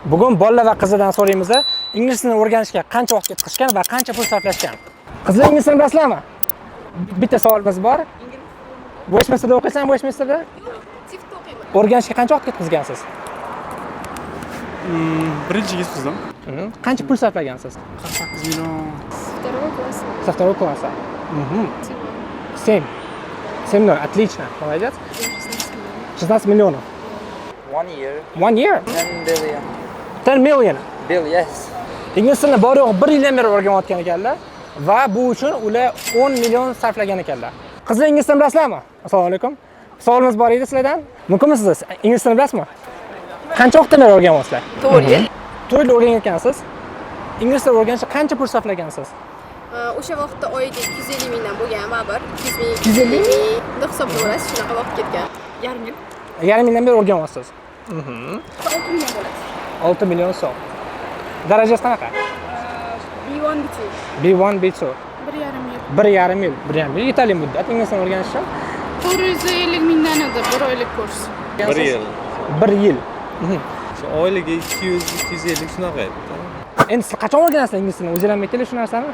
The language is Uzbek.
Bugun bolalar va qizlardan so'raymiz, ingliz tilini o'rganishga qancha vaqt ketkazishgan va qancha pul sarflashgan. Qizlar, ingliz tilini bilasizlarmi? Bitta savolimiz bor. Westminsterda o'qiysan, Westminsterda? TIFTda o'qiyman. O'rganishga qancha vaqt ketkazgansiz? Birinchi ketkazdim. Qancha pul sarflagansiz? 48 million. Второго класса. Со второго класса. Семь. Семь ноль. Отлично. Молодец. 16 миллионов. One year, One year. 10 billion. 10 million. Bill, yes. Ingliz tilini bor yo'g'i bir yildan beri o'rganayotgan ekanlar va bu uchun ular 10 million sarflagan ekanlar. Qizlar, ingliz tilini bilasizlarmi? Assalomu alaykum. Savolimiz bor edi sizlardan. Mumkinmi siz ingliz tilini bilasizmi? Qancha vaqtdan beri o'rganyapsizlar? 4 yil. 4 yil o'rgangan ekansiz. Ingliz tilini o'rganishga qancha pul sarflagansiz? O'sha vaqtda oyiga 250 mingdan bo'lgan baribir. 200 ming, 250 250 ming. Bunda hisoblayverasiz, shunaqa vaqt ketgan. Yarim yil. Yarim yildan beri o'rganyapsiz. 6 million bo'ladi. 6 million so'm. Darajasi qanaqa? B1, B2. B1, B2. 1,5 yil. 1,5 yil. 1,5 yil yetarli muddat ingliz tilini o'rganish uchun. 450 mingdan edi bir oylik kurs. Bir yil. Bir yil. Shu oyligi 200, 250 shunaqa edi. Endi siz qachon o'rganasizlar ingliz tilini? O'zinglar ham aytinglar shu narsani.